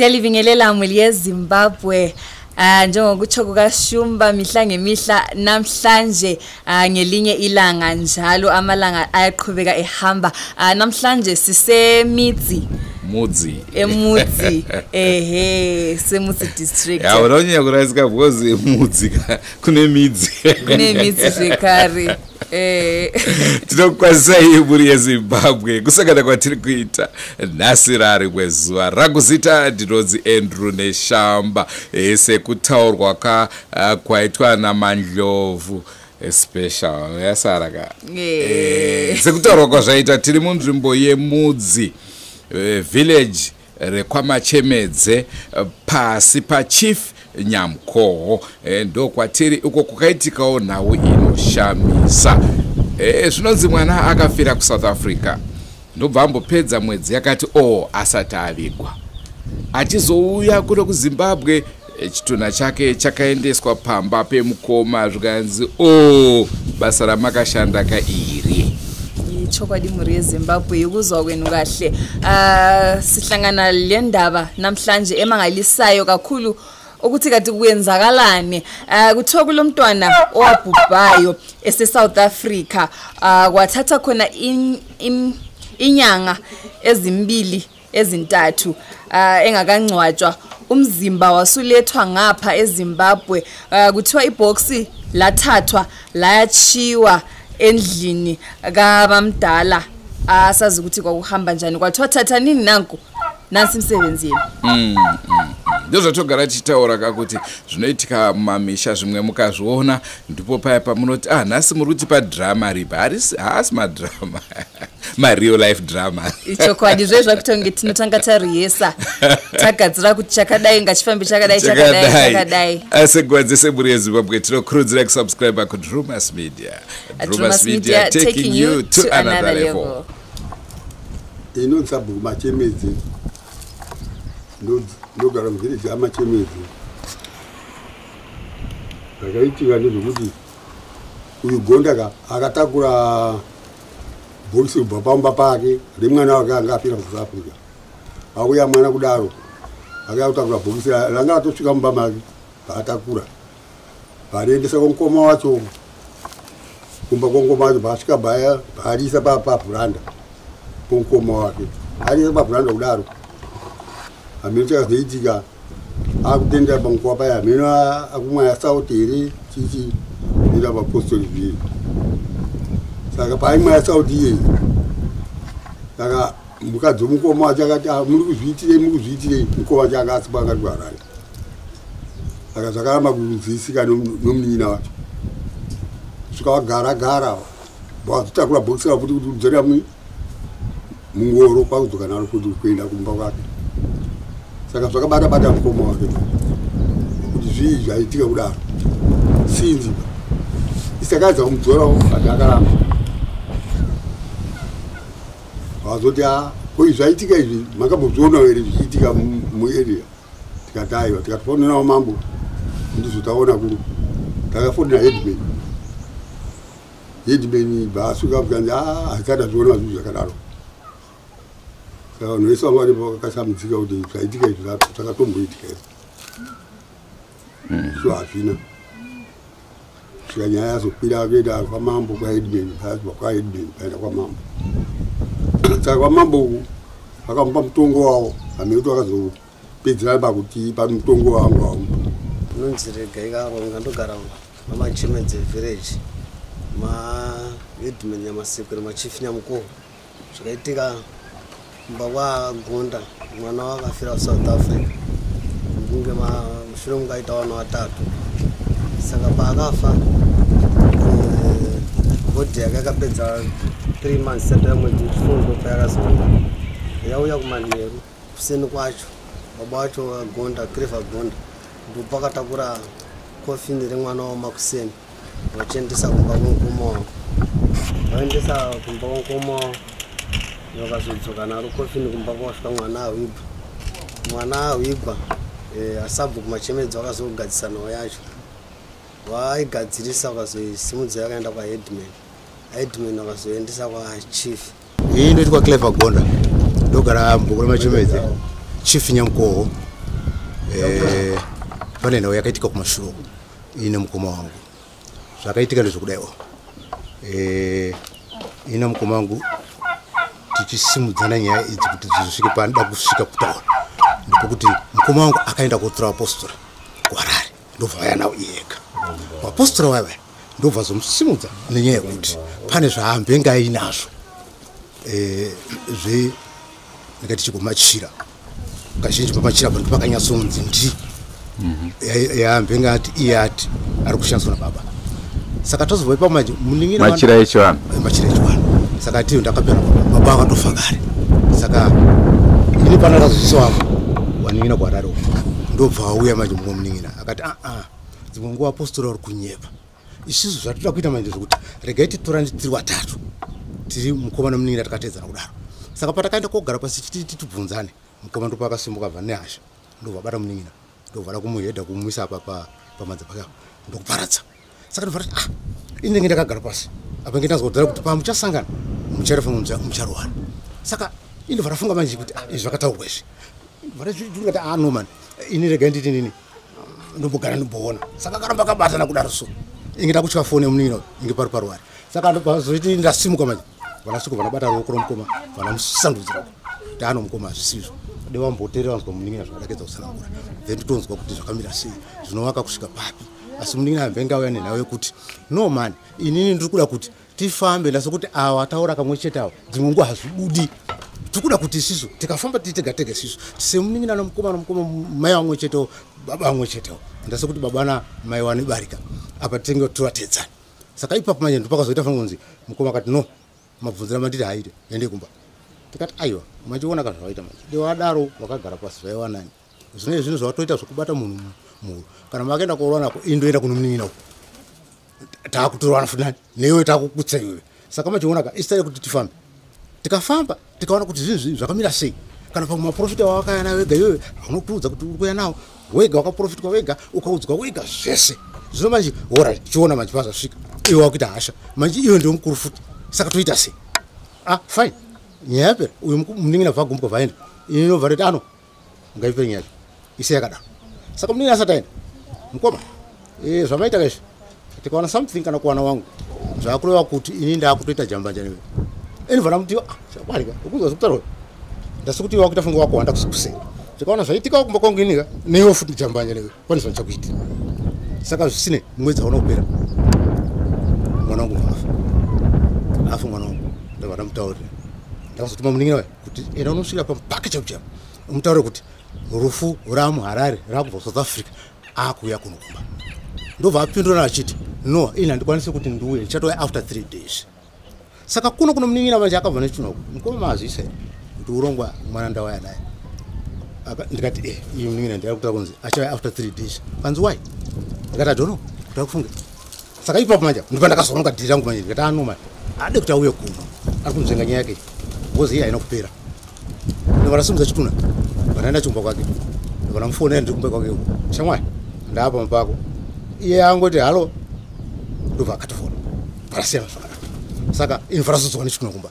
Siyalibingelela muli yeZimbabwe. Njengokutsho kukaShumba mihla ngemihla, namhlanje ngelinye ilanga njalo, amalanga ayaqhubeka ehamba. Namhlanje sisemidzi Mudzi. Emudzi, ehe, seMudzi district. Ya, unonyanya kurasika because Mudzi kune midzi. Kune midzi zvekare. Tinokwazisai mhuri yeZimbabwe kusangana kwatiri kuita nhasi rarimwe zuva. Rangu zita ndinonzi Andrew Neshamba. Sekutaurwa kwaitwa naMandlovu, special yasara ka. Sekutaurwa kwazvaita, tiri munzvimbo yeMudzi, village rekwaMachemedze, pasi paChief Nyamkoho. Ndokwatiri uko kwakaitikawo nhau inoshamisa. Zvinonzi mwana akafira kuSouth Africa, ndobva ambopedza mwedzi yakati o asati avigwa. Achizouya kuno kuZimbabwe, chitunha chake chakaendeswa pamba pemukoma, zvikanzi o basa ramakashanda kairi. Chokwadi, mhuri yeZimbabwe, yikuzwa kwenu kahle. Sihlangana le ndaba namhlanje emangalisayo kakhulu ukuthi kati kuyenzakalani. Kuthiwa kulomntwana owabhubhayo ese-South Africa, kwathatha khona inyanga ezimbili ezintathu engakangcwatshwa. Umzimba wasulethwa ngapha eZimbabwe. Kuthiwa ibhoksi lathathwa layachiwa endlini kabamdala. Asazi ukuthi kwakuhamba njani. Kwathiwa thathanini nanku, nansi imisebenzi yenu. Ndozvatogara tichitaura kakuti zvinoitika mumamisha zvimwe mukazviona, ndipo paya pamunoti, ah, nhasi muri kuti padrama ripi? Haasi madrama, mareal life drama. Chokwadi, zve zvakuita kunge tinotanga tarihesa, tagadzira kuti chakadai ngachifambe chakadai, chakadai, chakadai. Asi nguva dzese, mhuri yeZimbabwe, tinokurudzira kusubscribe kuDrumas Media. Drumas Media, taking you to another level. Inonzi Sabhuku Machemedze, ndogara muvhireji aMachemedze. Zvakaitika ndezvekuti uyu Gonda ka akatakura bhokisi kubva pamba pake remwana wake anga afira kuSouth Africa. Auya mwana kudaro, akauya kutakura bhokisi ranga ratosvika mumba make. Paatakura, pariendesa kumukoma wacho, kumba kwomukoma wacho. Paasvika, baya paariisa pavhuranda pomukoma wake. Ariisa pavhuranda kudaro, hameno chakazoitika. Akutendera panguva paya, hameno akumwaya sauti here, chichi ita vapostori zvii. Saka paaimwaya sauti iyeyi, saka mukadzi womukoma wacho akati, "Ah, muri kuzviitirei? Muri kuzviitirei?" Mukoma wacho anga asipo, angati kuHarare. Saka zvakaramba kunzwisika nomunin'ina wacho kusvika vagara gara, vazotakura bhokisi ravo futi kuti kudzorera mungoro, kwakudzoka naro futi kuenda kumba kwake. Saka zvakabata bata mukoma wake kuti zvii zvaitika kudaro. Sinzi isakaedza kumudzorawo, but akaramba. Vazoti, a koi zvaitika izvi makambozvionawo here zvichiitika muarea? Tikati aiwa. Tikatifonerawo mambo, ndizvo taona kuno. Takafonera headman. Headman bvaasvika, kukanzi, a hatisati azviona zvinhu zvakadaro. Saka vanhu vese vanga varipo vakashamudzika kuti zvaitika izvi zvakatomboitika izvi so hazvina. Svika nyaya yazokwira kuenda kwamambo, kwaheadman. Payazobva kwaheadman, paenda kwamambo. Saka kwamambo uku vakamupa mutongo wavo. Hamene kuti vakazopedzera pakuti pamutongo wangu wamupa. Unonzi Regai Karonga, ndogara maMachemedze village, maheadman Nyamasekere, machief Nyamukoo. Zvakaitika kumba kwaGonda, mwana wakafira kuSouth Africa, kunge mushure mungaita vana vatatu. Saka paakafa, body yake yakapedza 3 months isati, mwedzi 4, payakazouya. Yauya kumanheru, kuseni kwacho baba wacho Gonda, Clever Gonda, ndopakatakura kofini remwana wamakuseni vachiendesa kumba kwemukoma wavo. Vaendesa kumba kwemukoma wavo, vakazodzoka naro kofini kumba. Kwasvika mwana ahwigwa, mwana ahwigwa, asabhuku Machemedzi vakazogadzisa nhau yacho. Vaigadzirisa, vakazoisimudza, yakaenda kwaheadman. Headman vakazoendesa kwachief. Iyi ndoitwa Clever Gonda, ndogara mubhuku reMachemedze, Chief Nyamukoho. Pane nhau yakaitika kumashure uku ine mukoma wangu. Zvakaitika ndezvekudaiwo, ine mukoma wangu tichisimudzana nyaya idzi kuti dzizosvike panoda kusvika kutaura, ndepokuti mukoma wangu akaenda kotora vapostora kuHarare, ndobva vaya navo iyega. Vapostora vaya vaya ndobva zomusimudza nenyaya yekuti pane zvaambenga ainazvo, zve ndikati chikomachira kazhinji pamachira pa pakanyatsonzi ndi yaambenga ati iye ati ari kushandiswa nababa. Saka tozobva ipapo manje munin'ina machira echivanhu. Machira echivanhu. Saka tiyo ndakapera, baba akatofa kare. Saka ini pana razozvisa wangu wanin'ina kuHarare uko, ndobva auya manje mumwe munin'ina akati, aa, dzimwe nguva apostora uri kunyepa. Isusu zvatoda kuita manje zvekuti regai titorane tiri vatatu, tiri mukoma nemunin'ina, takateedzana kudaro. Saka patakaenda kogara pasi chiti titibvunzane, mukoma ndopa akasimuka abva nehasha, ndobva abata munin'ina, ndobva ada kumuhedha kumuisa apa pamadza pake apa, ndokuparadza. Saka ndobva tati, ah, inenge ndakagara pasi apa, nge ndazwa kudhara kuti pamuchasangana mucharefa mucharohana. Saka indobva rafunga manje kuti, ah, izvi zvakataurwa izvi, ndobva ah, no man, ini regai nditi nini ndombogara ndimboona. Saka karamba kabatana kudaro, so inge ndakutya foni yemunin'ina inge pari paruware. Saka pazoiti ndasimuka manje, vanasvika vanabata ruoko romukoma, vanamusandudzira kuti ano mukoma hazvisizvo, de vamboteerera vanzwa munin'ina zvakadakedza kutsanangura, then tonzwa kuti zvakamira sei, zvinovaka kusvika papi. Asi munin'ina ambenga auya nenhau yekuti, no man, inini ndiri kuda kuti tifambe, ndasekuti awa ataura kamwe chete awa, dzimwe nguva hazvibudi. Tiri kuda kuti isisu tikafamba tiri tega tega, isisu semunin'ina nomukoma nomukoma, mai vamwe chetewo, baba vamwe chetewo, ndasekuti baba namai vanebarika apa, tinenge tovatedzana. Saka ipapo manje ndopakazoita fanira kunzi mukoma akati, no, mabvunzira manditi haite, ende kumba. Tikati, aiwa, machiona ka zvavaita manje, de wadaro wakagara pasi zvaiva nani. Zvino zvinhu zvawatoita zvokubata munhu muhuro, kana makaenda korwa nako, indoenda kuno munin'ina uko, taakutorwana futi nani newe, taakukutsa iwewe. Saka machiona ka, isitare kuti tifambe. Tikafamba tikaona kuti zvinhu zvakamira sei, kana pamwe maprofita wawakaya nawo wega iwewe haunokuudza kuti uri kuya nawo wega, wakaprofitwa wega, ukaudzwa wega zvese. Zvino manje ora chiona manje pazvasvika, iwe wakuita hasha manje, iwe ndiwe mukuru futi, saka toita sei? Ah, fine, nyaya yapera. Uyu munin'ina bva agumbuka vaenda, ini ndobva ndati, ano ngaipere nyaya ise yakadaro. Saka munin'ina asati aenda, mukoma, zvamaita kaizvi, tikawana something kana kuwana wangu, zvakureva kuti ini ndakutoita jambanja newe. Inobva ndamuti, ah, chakwalika ukunzwa zvekutaura, ndasi kuti wakuita funga wako wanda kuseni, tikaona zvaitika kumba kwangu, inika newe futi jambanja newe, pane zvandichakuitira. Saka zvisine mwedzi hauna kupera, mwana wangu afa. Afa mwana wangu, ndabva ndamutaurira, ndakazotuma munin'ina waye kuti enda unosvika pamupaka chaipo chaipo, umutaurire kuti rufu ramuHarare rakubva South Africa akuuya kuno kumba. Ndobva apindurana achiti, no, ini handikwanisi kuti ndiuye, ndichatouya after 3 days. Saka kuno kuno munin'ina manje akabva nechitunha, mukoma mazvisa here kuti urongwa mwana ndauya naye? Ndikati, e, iyi munin'ina ndira kutaura kunzi achauya after 3 days. Kanzi, why? Ndikati, I don't know kuti akufunge. Saka ipapo manje ndipo ndakazoronga dhiri rangu manje, ndikati, ano manje ade kuti auye kuno, ari kunzvenga nyaya yake because iye haina kupera. Ndobva ndasimudza chitunha, bva chikumba kwake, ndobva ndamufonera ndiri kumba kwake uko, shamwari, ndaapa mupako. Iye angoti, hello, ndobva akatofona, bvarasiyana zvakanaka. Saka inobva razodzoka nechitunha kumba.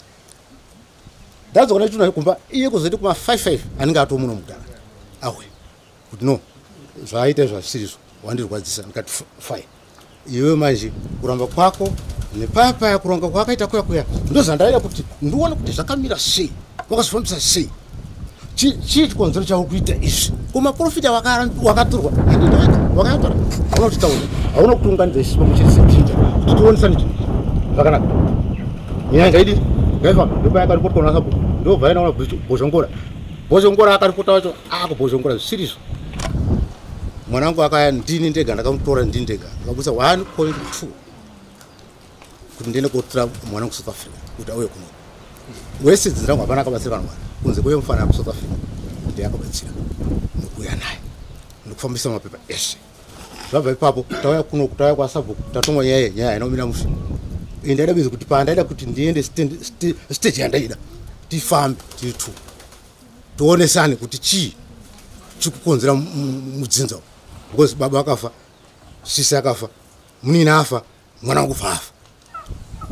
Ndadzoka nechitunha kumba, iye kuzoiti kuma 55 anenge atomuno mudhara awe kuti, no, zvaaita izvo hazvisirizvo, wandirwadzisa. Ndikati, fine, iwe manje kuramba kwako nepaya paya kuranga kwakaita kuya kuya, ndozvandaida kuti ndione kuti zvakamira sei, wakazvifambisa sei, chii chikonzero chauri kuita izvi? Kumaprofita wakatorwa handita wega wakayatora, hauna kutitaura, hauna kutiunganidza isusu pamwe chete sechinja kuti tionesane chinhu zvakanaka. Nyaya ngaidii, ngaifamba. Ndopaya akaripotwa kuna sabhuku, ndobva aenda kuna Bhozhongora. Bhozhongora akaripota wacho akubhozhongora zvisirizvo. Mwana wangu akaya, ndini ndega ndakamutora, ndini ndega ndakabusa 1.2 kuti ndiende kotora mwana kuSouth Africa kuti auye kuno. Wese dzinza rangu hapana akabatsira kana mwana kunze kweuye mufana kuSouth Africa, ndiye akabatsira nokuuya naye nokufambisa mapepa eshe. Zvabva ipapo tauya kuno, tauya kwasabhuku, tatongwa nyaya iyi. Nyaya haina kumira mushe. Iyi ndaida bedzi kuti pandaida kuti ndiende stage yandaida, tifambe tiri two, tionesane kuti chii chikukonzera mudzinza umu, because baba akafa, sisi akafa, munini afa, mwana wangu afa.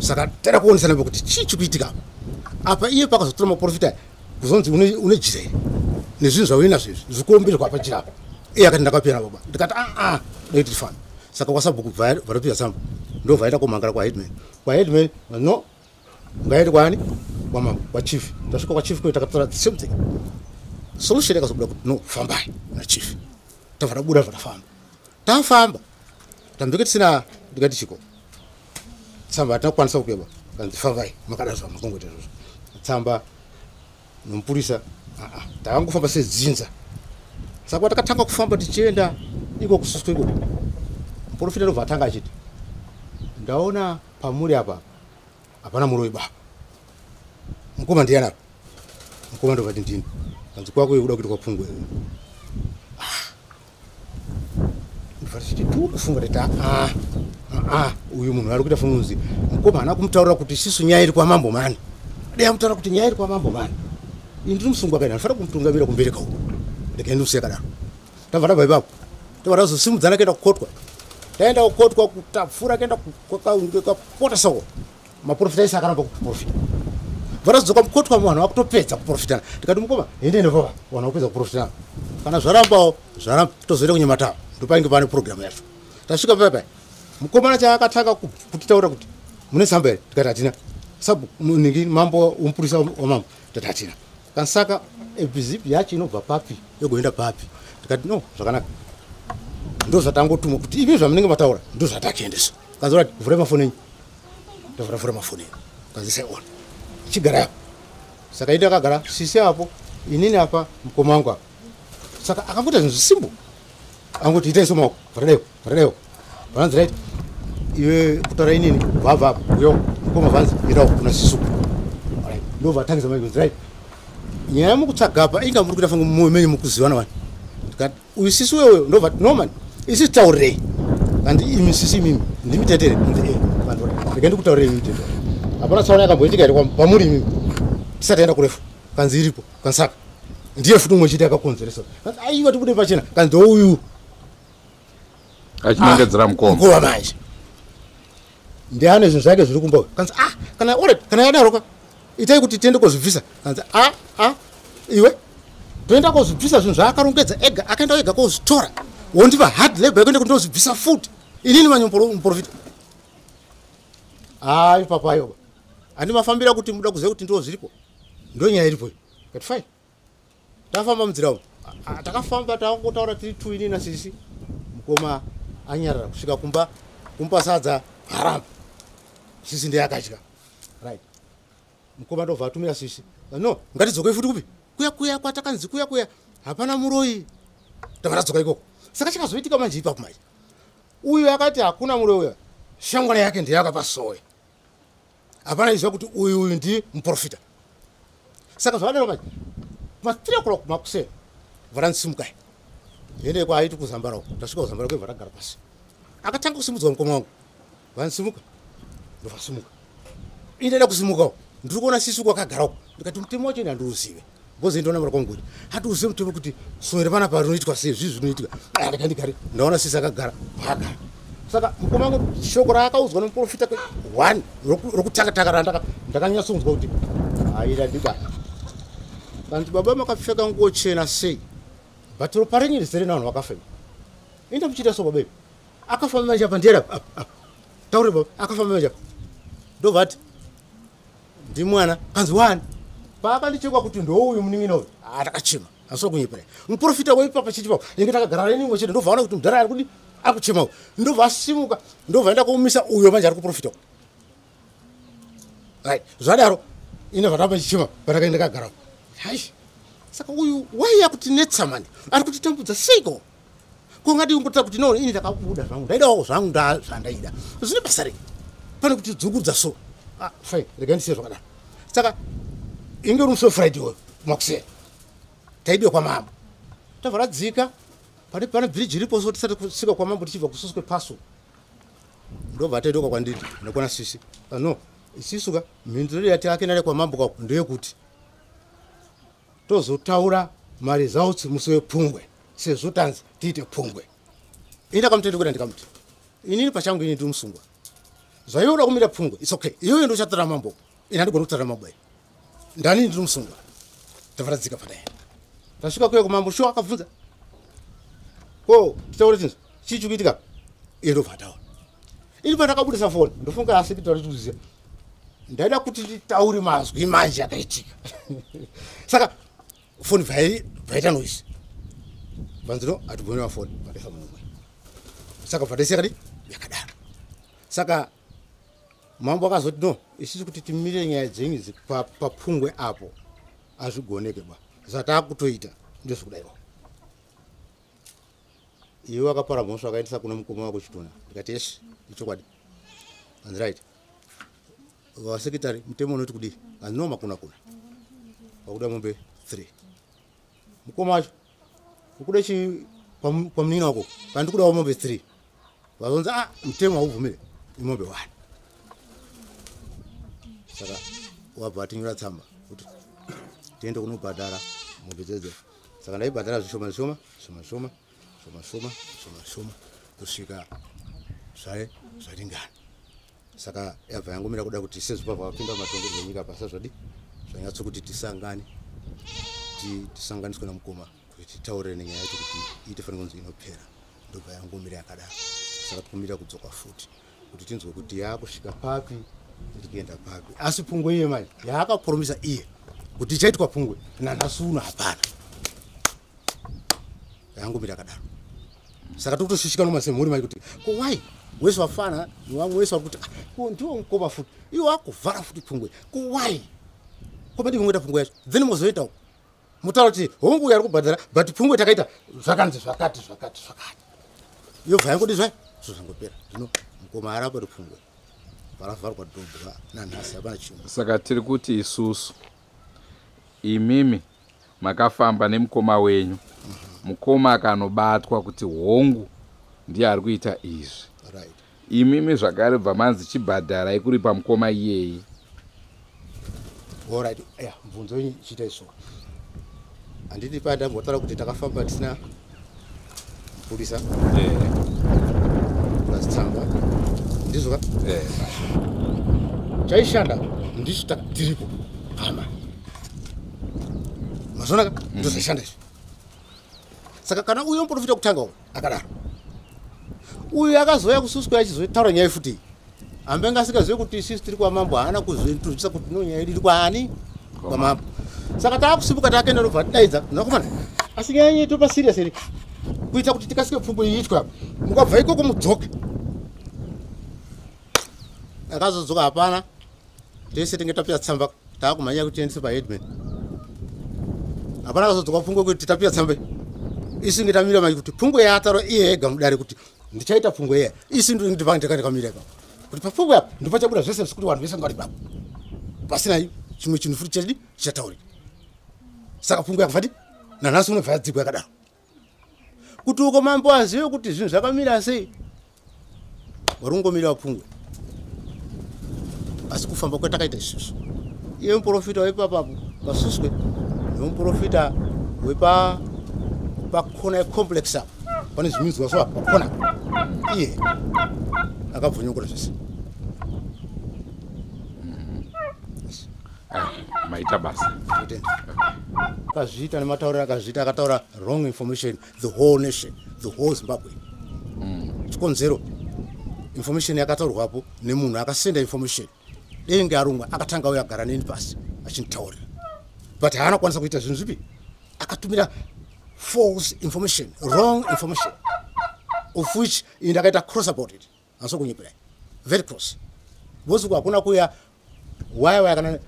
Saka taida kuonesana kuti chii chikuitika apa. Apa iye pakazotora maprofita kuzonzi une jira iri nezvinhu zvauinazvo izvi zvikuomberwa pajira apa. Iye akati ndakapera baba. Ndikati a dai tifambe. Saka kwasabhuku varapira tsamba. Ndobva kumhangara kwa headman. Kwa headman no ngaende kwani? Kwa mambo, kwa chief. Tasvika kwa chief kuita takataura the same thing. Solution yakazobuda kuti no fambai na chief. Tabva tabuda tafamba. Tafamba. Tambike tisina ndikati chiko. Tsamba hatina kukwanisa kuyeba. Kanzi fambai makadazwa makongoita izvozvo. Tsamba nomupurisa takangofamba sedzinza. Saka takatanga kufamba tichienda iko kususwa ikoko. Muprofita ndobva atanga achiti ndaona pamuri apa hapana muroyi baba. Mukoma ndiyani apa? Mukoma ndobva ati ndini. Kanzi kwako iwe uda kuita kwapfungwe. Ndobva tichiti tikufunga titi uyu munhu ari kuita fungunzi. Mukoma haana kumutaurira kuti isisu nyaya iri kwamambo mani. Dai amutaurira kuti nyaya iri kwamambo mani. Ini ndiri musungwa kaini handifanira kumutungamira kumberi kauko. Ndikaenda ndimusiya kadaro. Tabva tabva ipapo. Tabva tazosimudzana kuenda kukotwa. Taenda kukotwa kutapfuura kuenda kapota soko. Maprofita ese akaramba kuprofita. Varazodzoka mukotwa vanhu vakutopedza kuprofitana. Ndikati mukoma endei nepapa vanhu vakupedza kuprofitana. Kana zvarambawo zvaramba tozoenda kunyamatava. Ndopainge pane program yacho. Tasvika papa. Mukomana chaakatanga kutitaura kuti mune tsamba here? Tikati hatina. Sabu ningi mambo umupurisa wamambo. Tikati hatina. Kansaka ebhizipi yacho inobva papi yogoenda papi. Tikati no zvakanaka. Ndo zvatangotumwa kuti imi zvamunenge mataura ndo zvatakuendesa. Kanzi right vhurai mafoni enyu. Ndovhura vhura mafoni enyu. Kanzi sai on. Chigara apo. Saka indi akagara sisi apo inini apa mukoma wangu apa. Saka akangoita zvinhu zvisimbo. Angoti itai somaoko vhurai vhurai. Vanzi right iwe kutaura inini vabva apa uyo mukoma vanzi endawo kuna sisu. Alright ndobva atangisa manje kunzi right. Nyaya mukutsvaga apa inga muri kuita fange mumwe menyu mukuzivana wani. Ndikati uyu sisi wewe ndobva no man isi taurirei. Kandi imi sisi imimi ndimi tetere ndimi vanhu ndikaenda kutaurira imi tetere. Hapana tsaona yakamboitika here pamuri imimi. Tisati taenda kurefu kanzi iripo kansaka. Ndiye futi umwe chete akakonzeresa. Kanzi aiwa tibude pachena kanzi uyu. Achinongedzera mukoma. Mukoma manje. Ndiane zvinhu zvake zviri kumba. Kanzi kana alright kana yadaroka. Itai kuti tiende kozvibvisa. Kanzi iwe toenda kozvibvisa zvinhu zvaakarongedza ega akaenda ega kozvitora. Wondipa hard labor yekuenda kundozvibvisa futi. Inini manyomuprofita. Ai papa ayo. Andi mafambira kuti muda kuziva kuti ndo zviripo. Ndo nyaya iripo. Kati fine. Tafamba munzira umu. Takafamba tangotaura tiri tu inini nasisi. Mukoma anyarara kusvika kumba kumupa sadza haramba. Sisi ndiye akadya. Right. Mukoma ndobva atumira sisi. No, ngatidzokei futi kupi? Kuya kuya kwatakanzi kuya kuya. Hapana muroyi. Tabva tadzoka ikoko. Saka chakazoitika manje ipapo manje. Uyu akati hakuna muroyi uya. Shangwana yake ndiye akapa soya. Hapana izwa kuti uyu ndi muprofita. Saka zvadaro manje. Ma 3 o'clock makuseni. Varansimukai. Ende kwaiti kuzambara uko. Tasvika kuzambara uko varagara pasi. Akatanga kusimudzwa mukoma wangu. Vansimuka. Ndovasimuka. Ine kusimuka. Ndiri kuona sisi kwakagara uko. Ndikati mutemo wacho ine handiuzive. Ngozi ndona mara kwanguri. Hatiuzive mutemo kuti soere panapa rinoitwa sei zvi zvinoitika. Ndikandigare. Ndaona sisi akagara. Akagara. Saka mukoma wangu shoko raakaudzwa nomuprofita 1 rokutanga tanga randaka ndakanyatsonzwa kuti aida ndibaya. Kanzi baba makapfeka nguo chena sei? But ropa renyu rizere navanhu vakafema. Enda muchiita so baba. Akafamba manje apa ndiyera apa. Taure baba akafamba manje apa. Ndobva ati ndimwana kanzi wani. Paakandichekwa kuti ndouyu munin'ina uyu. Ndakachema. Asina kunyepera. Muprofita weipapa chiti papo. Inge takagara neni imwe chete ndobva aona kuti mudhara ari kudi akuchema uyu. Ndobva asimuka ndobva aenda koumisa uyo manje ari kuprofita. Right. Zvadaro ine vatamba chichema patakaenda kagara. Hai. Saka uyu waiya kutinetsa mani. Ari kutitambudza seiko? Ko ngadi ungotira kuti no ini ndakabuda zvangu. Ndaidawo zvangu zvandaida. Zvine basa rei? Pane kuti dzungudza so. Fine. Regai ndisiye zvakadaro. Saka inge uri musi weFriday uyu makuseni. Taidiwa kwamambo. Tabva tadzika pane bridge iripo so tisati kusvika kwamambo tichibva kususu kwepaso. Ndobva taitoka kwandiri ndakona sisi. No, isisu ka mhinduro yati ake nare kwamambo kwako ndeyekuti tozotaura maresults musi wepungwe sezvo tanzi tiite pungwe. Ini ndakamutendekera ndikamuti inini pachangu ini ndiri musungwa. Zvaiwe uda kumira pungwe it's okay. Iyoyo ndochatora mambo. Ini handigoni kutora mambo iyi. Ndani ndiri musungwa. Tabva tadzika padayi. Tasvika kuya kumambo shuwa akabvunza. Ko titaure chinhu chii chikuitika? Iye ndobva ataura. Ini pandakabudisa foni ndofunga asi kutaura chikuziva. Ndaida kuti titaure mazwi manje akaitika. Saka foni bvaita noise. Vanzino atibvumira foni vandaisa mumwe. Saka bvandaisa yakadi yakadaro. Saka mambo akazoti no, isusu kuti timire nyaya dzenyu idzi papungwe apo azvigoneke ba. Zvatakutoita ndezvekudaiwo. Iwe wakapara mhosva wakaendesa kuna mukoma wako chituna. Ndikati yes, ichokwadi. And right. Vasekretary mutemo unoti kudii? Handino makuna kuna. Wakuda mombe 3. Mukoma wacho ukuda chi pamunina wako pandikudawo mombe 3. Vazonzi ah mutemo haubvumire imombe 1. Saka wabva atinyora tsamba kuti tiende kunobhadhara mombe dzedze. Saka ndaibhadhara zvishoma zvishoma zvishoma zvishoma zvishoma zvishoma zvishoma zvishoma kusvika zvaringana. Saka yabva yangomira kuda kuti sezvo pabva vapinda mumatongerwo enyika pasa zvadi zvanyatso kuti tisangane tisanganiswe namukoma kuti titaurire nenyaya yacho kuti itofanira kunzi inopera. Ndobva yangomira yakadaro. Saka tikumira kudzoka futi kuti tinzwe kuti yakusvika papi tiri kuenda papi. Asi pungwe iye manje yaakapromisa iye kuti ichaitwa pungwe nanhasi uno hapana. Yangomira yakadaro. Saka tokutoshushikana noma semhuri manje kuti ko why wese wafana nevamwe wese vari kuti ko ndiwo mukoma futi iwo akuvhara futi pungwe ko why ko madii kungoita pungwe yacho then mozoitawo mutaura kuti hongu uyu ari kubhadhara but pungwe takaita zvakanzi zvakati zvakati zvakati yobva yangodi zvai zvo zvangopera. Zvino mukoma arapa ri pungwe varavharwa dhobwa nanhasi hapana chimwe. Saka tiri kuti isusu imimi makafamba nemukoma wenyu, mukoma akanobatwa kuti hongu ndiye ari kuita izvi. Right. Imimi zvakare bva manzi chibhadharai kuripa mukoma iyeye. Alright, yeah, mubvunzo wenyu ichiita iso. Handiti pandambotaura kuti takafamba tisina mupurisa plus tsamba ndizvo ka? Chaishanda ndisu tiripo hama mazvona ka ndo zvaishanda izvi. Saka kana uyo muprofita kutanga uyu akadaro, uyu akazouya kususwa achizotaura nyaya futi ambenga asingazive kuti isusu tiri kwamambo, haana kuzointrodusa kuti no nyaya yedu iri kwaani kwamambo. Saka taakusimuka takaenda ndobva tidaidza nakomana, asi nyaya yenyu topa serious here kuita kuti tikasike pfungwe iitwe apa mukabva ikoko mudzoke. Akazodzoka hapana, tese tinge tapiwa tsamba taakumhanya kuti tiendese paheadman. Hapana akazodzoka pfungwe kuti tapiwa tsamba isu inge tamira manje kuti pfungwe yaataura iye ega mudare kuti ndichaita pfungwe iya isu ndikakamira ipapo kuti papfungwe apa ndopachabuda zvese zvekuti vanhu vese ngari ipapo pasina chimwe chinhu futi chadi chichataurika. Saka pfungwe yakabva nanhasi unobva yadzigwa yakadaro kuti uko mambo azive kuti zvinhu zvakamira sei vari kungomira pfungwe. Asi kufamba kwatakaita isusu iye muprofita wepapapo pasuswe nemuprofita wepa pakona yecomplex apo pane zviminzwa so apo pakona iye akabvonyokora zvese. Maita basa. Totenda. Akazviita nematauriro akazviita, akataura wrong information the whole nation, the whole Zimbabwe. Chikonzero information yakataurwapo nemunhu akasenda information denge arumwa akatanga uyo agara neni pasi achinditaurira, but haana kukwanisa kuita zvinhu zvipi, akatumira false information, wrong information, of which ini ndakaita cross about it. Handisi kunyeperai, very cross, because hakuna kuya waya waya kana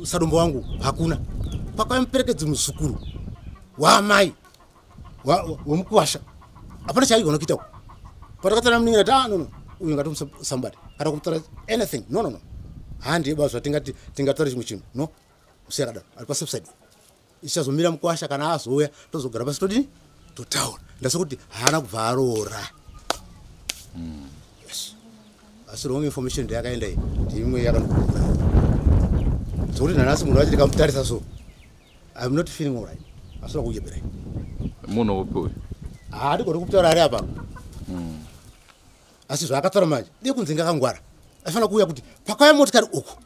sadombo wangu hakuna pakauya muperekedzi muzukuru waamai wemukuwasha hapana chaaigona kuita. Patakatara muningira ti ah, no no, uyu ngatomusambati kana kumutaura anything, no no no, handiye ba zvatingati tingataura chimwe chinhu, no, musiya akadaro ari pasubside ichazomira mukuwasha kana azouya tozogara pasi todini totaura. Ndasekuti haana kubva aroora. Yes, asi wrong information ndeyakaenda iyi ndiimwe yakanokura zvokuti nanhasi munhu wacho ndikamutarisa so I'm not feeling alright, asina kunyeperai. Munhu upi uyu? Haadi kutaura ari apa, asi zvaakataura manje dei kunzi ngakangwara aifanira kuuya kuti pakauya motikari uku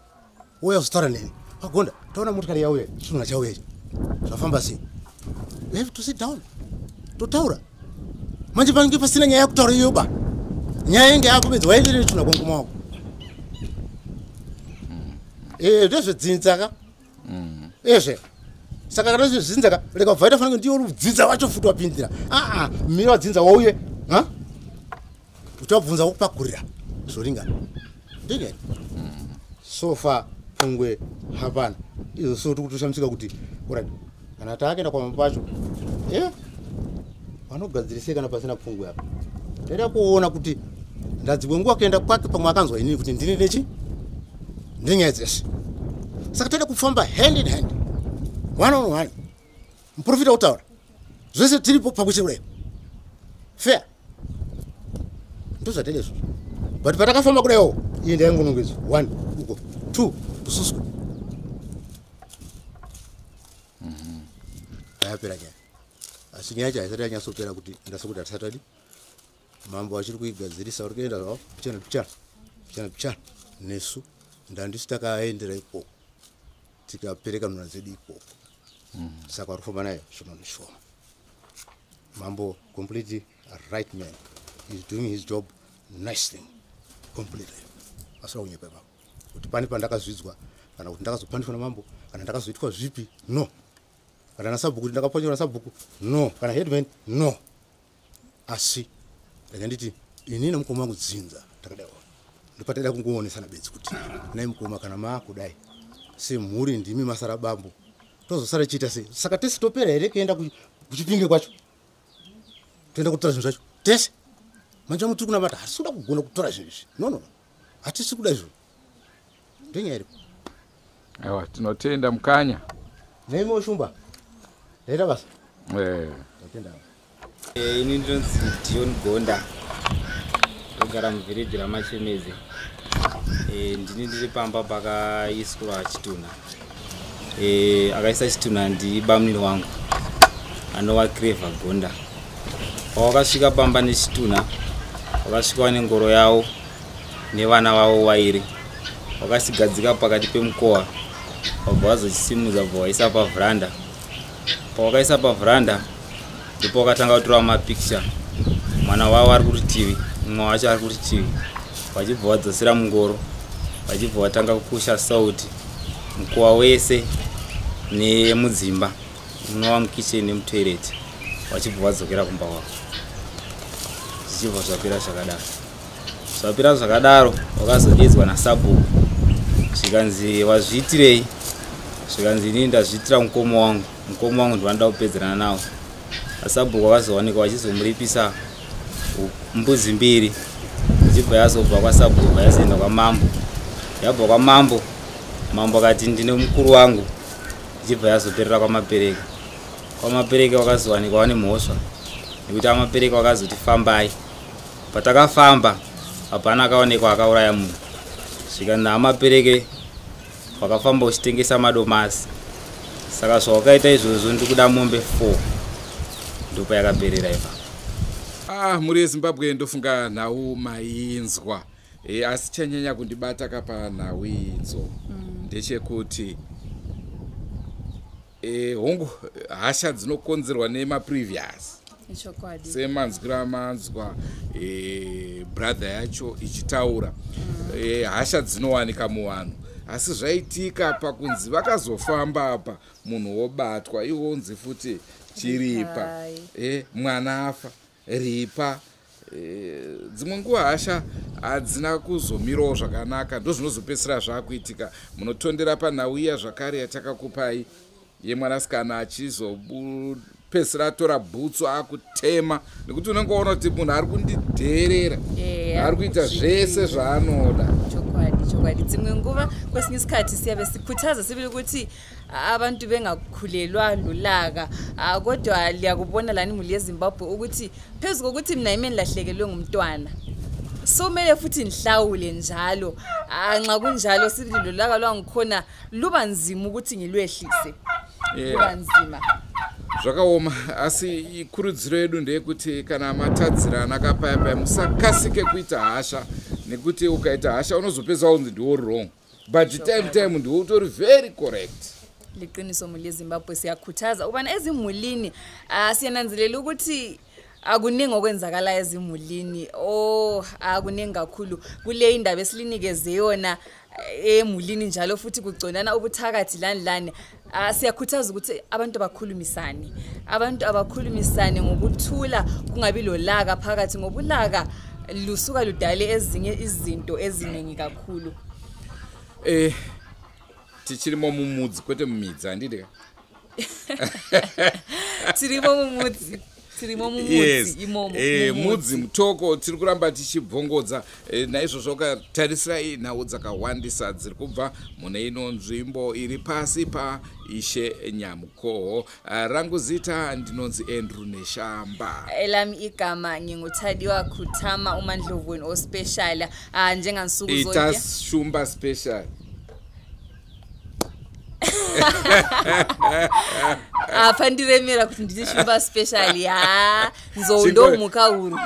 ouya kuzotaura neni pagonda taona motikari yauya chinhu chauya ichi zvafamba sei, we have to sit down totaura. Manje panenge pasina nyaya yekutaura iyoyo ba. Nyaya inge yakupedza waenderere chitunha kwamukoma wako. Ndezvedzinza ka. Ezve. Saka kana zvezvidzinza ka, rega kubva itafanira ndiyo rudzinza wacho futi wapindira. Aa, mira wadzinza wauye. Ha? Uchabvunza wokupakurira zvoringana. Ndini. So far pungwe hapana. Izvo so tiri kutoshamisika kuti alright kana taakenda kwamambo pacho vanogadzirisei kana pasina pfungwe apa. Ndaida kuona kuti ndadzimwe nguva kuenda kwake pamwe akanzwa inini kuti ndini nechi nenyaya dzese. Saka toda kufamba hand in hand, one on one, muprofita kutaura zvese tiripo pamwe chete kudai fair. Ndozvatele izvozvo. But patakafamba kudaiwo iyi ndaingonongedzwa 1 uko 2 kususwa. Yapera nyaya. Asi nyaya yacho haisati yanyatsopera kuti ndasekuti hatisati tadi. Mambo achiri kuigadzirisa uri kuenda zvavo pichana pichana pichana pichana nesu ndandisi takaendera ikoko tikapereka nhuna dzedu ikoko. Saka vari kufamba nayo shoma neshoma. Mambo completely right man. He's doing his job nicely completely. Asina kunyepa ipapo kuti pane pandakazvidzwa kana kuti ndakazopandiswa namambo kana ndakazoitwa zvipi no. Kana nasabhuku kuti ndakapwanyirwa nasabhuku no. Kana headman no. Asi rega nditi inini namukoma wangu dzinza takadai ndopataida kungoonesana bedzi kuti nai mukoma kana maakudai semhuri ndimi masara bambo tozosara chiita sei. Saka tese topera here kuenda kuchipinge kwacho toenda kutora zvinhu zvacho tese. Manje vamwe tiri kunamata hatisi kuda kugona kutora zvinhu izvi no no no hatisi kuda izvozvo. Ndenyaya iripo. Aiwa tinotenda mukanya. Nemi Shumba ndaita basa. Ndotenda. Ini ndinonzi Dion Gonda, ndogara muvhireji raMachemeze. Ndini ndiri pamba pakaiswa chitunha. Akaisa chitunha ndibamunini wangu anova Clever Gonda. Pawakasvika pamba nechitunha wakasvika nengoro yavo nevana vavo vairi, wakasigadzika pakati pemukowa, wabva wazochisimudza bva waisa pavhuranda. Pawakaisa pavhuranda ndipo wakatanga kutora mapicture, mwana wavo ari kurutivi, mumwe wacho ari kurutivi, vachibva vadzosera mungoro, vachibva vatanga kukusha sauti mukowa wese nemudzimba unova mukitchen nemutoilet, vachibva vadzokera kumba kwavo. Zvichibva zvapera zvakadaro. Zvapera zvakadaro wakazodedzwa nasabhuku, zvikanzi wazviitirei? Zvikanzi inini ndazviitira mukoma wangu, mukoma wangu ndivanoda kupedzerana nawo. Asabhuku vakazowanikwa vachizomuripisa mbudzi mbiri, ichibva yazobva kwasabhuku yazoenda kwamambo. Yabva kwamambo, mambo akati ndine mukuru wangu, ichibva yazoperera kwaMapereke. KwaMapereke vakazowanikwa vane mhosva nekuti aMapereke vakazoti fambai. Patakafamba hapana akaonekwa akauraya munhu. Zvikanzi aMapereke wakafamba uchitengesa madomasi, saka zvawakaita izvozvo ndikuda mombe 4. Ndipo yakaperera ipapo. Mhuri yeZimbabwe ndofunga nhau mainzwa. Asi chanyanya kundibata kapa nhau idzo ndechekuti hongu hasha dzinokonzerwa nemaprevious. Semanzwiro amanzwa brother yacho ichitaura, hasha dzinowanika muvanhu. Asi zvaitika pakunzi vakazofamba apa munhu wobatwa iwo unzi futi chiripa, mwana afa ripa. Dzimwe nguva hasha hadzina kuzomirawo zvakanaka, ndozvinozopedzisira zvakuitika. Munotondera panhau iya zvakare yatakakupai yemwanasikana achizopedzisira atora bhutsu akutema, nekuti unenge waona kuti munhu ari kundidherera, ari kuita zvese zvaanoda. Chokwadi, chokwadi. Dzimwe nguva kwesinye isikhathi siyabe sikhuthaza sibili ukuthi abantu bengakhulelwa lulaka, kodwa liyakubona lani mhuli yeZimbabwe ukuthi phezu kokuthi mina yimi engilahlekelwe ngumntwana, so kumele futhi ngihlawule njalo. Nxa kunjalo sibili lolaka lwangikhona luba nzima ukuthi ngilwehlise. Luba nzima. Zvakaoma. Asi ikurudziro yedu ndeyekuti kana matadzirana kapayapaya musakasike kuita hasha, nekuti ukaita hasha unozopedzisa unzi ndiwo wrong, but time ndiwo utori very correct. Liqiniso mhuli yeZimbabwe, siyakhuthaza ukubana ezimulini siyananzelela ukuthi Akuningi okwenzakalayo ezimulini. Oh, akuningi kakhulu kule indaba esilikeze yona emulini, njalo futhi kugconana ubuthakathi lani lani. Siyakhuthaza ukuthi abantu abakhulumisane, abantu abakhulumisane ngokuthula, kungabi lolaka phakathi, ngobulaka lusuka ludale ezinye izinto eziningi kakhulu. Tichirimo mumudzi kwete mumidzi, handidi ka? Tirimo mumudzi, tirimo mumudzi imomo. Mudzi mutoko tiri kuramba tichibvongodza. Naizvozvo tarisirai nhau dzakawandisa dziri kubva mune ino nzvimbo iri pasi paIshe Nyamukoho. Rangu zita ndinonzi Andrew Neshamba. Elami igama nginguThadiwa Kutama, uMandlovweni ospecial, njengansuku ita zonke. Shumba special. Apa ndiremera kuti nditi Shumba special ya nzou ndomhuka huru.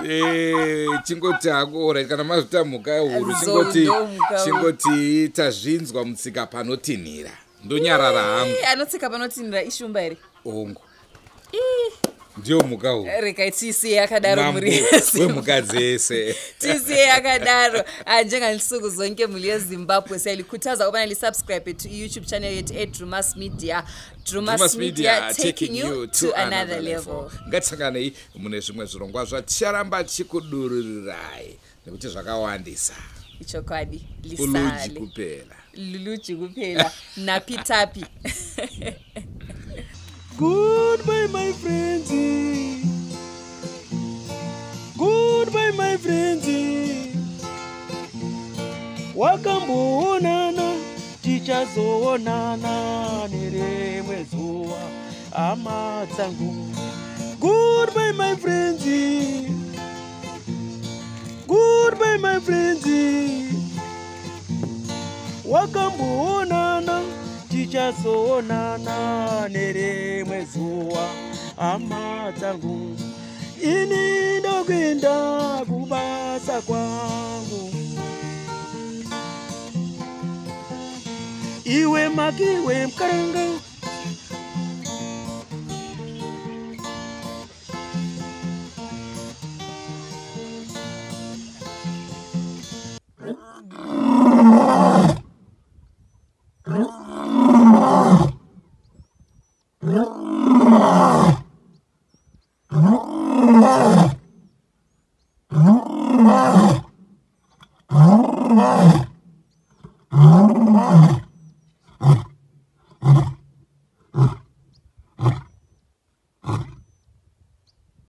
Chingoti hako, alright, kana mazvita mhuka huru. Nzou Chingoti ndomhuka huru. chingoti tazvinzwa mutsika panotinhira, ndonyarara hangu. Anotsika panotinhira ishumba here? Ongo ndiyo mhuka huru. Regai tisiye yakadaro. Mambo Muri yese wemhuka dzese. Tisiye yakadaro. Njengansuku zonke, mhuri yeZimbabwe, siyalikhuthaza ukubana lisubscribe to i-YouTube channel yethu eDrumas Media. Drumas Drumas Media, taking you to another level. Ngatisanganei mune zvimwe zvirongwa zvaticharamba tichikudururirai nekuti zvakawandisa. Ichokwadi. Uluji Lisale kuphela. Luluji kuphela, napi tapi. Goodbye, my friends. Goodbye, my friends. Wakamboonana, tichazoonana nerimwe zuva, hama dzangu. Goodbye, my friends. Goodbye, my friends. Wakamboonana, tichazoonana nerimwe zuva, hama dzangu. Ini ndokuenda kubasa kwangu. Iwe makiwe mukaranga.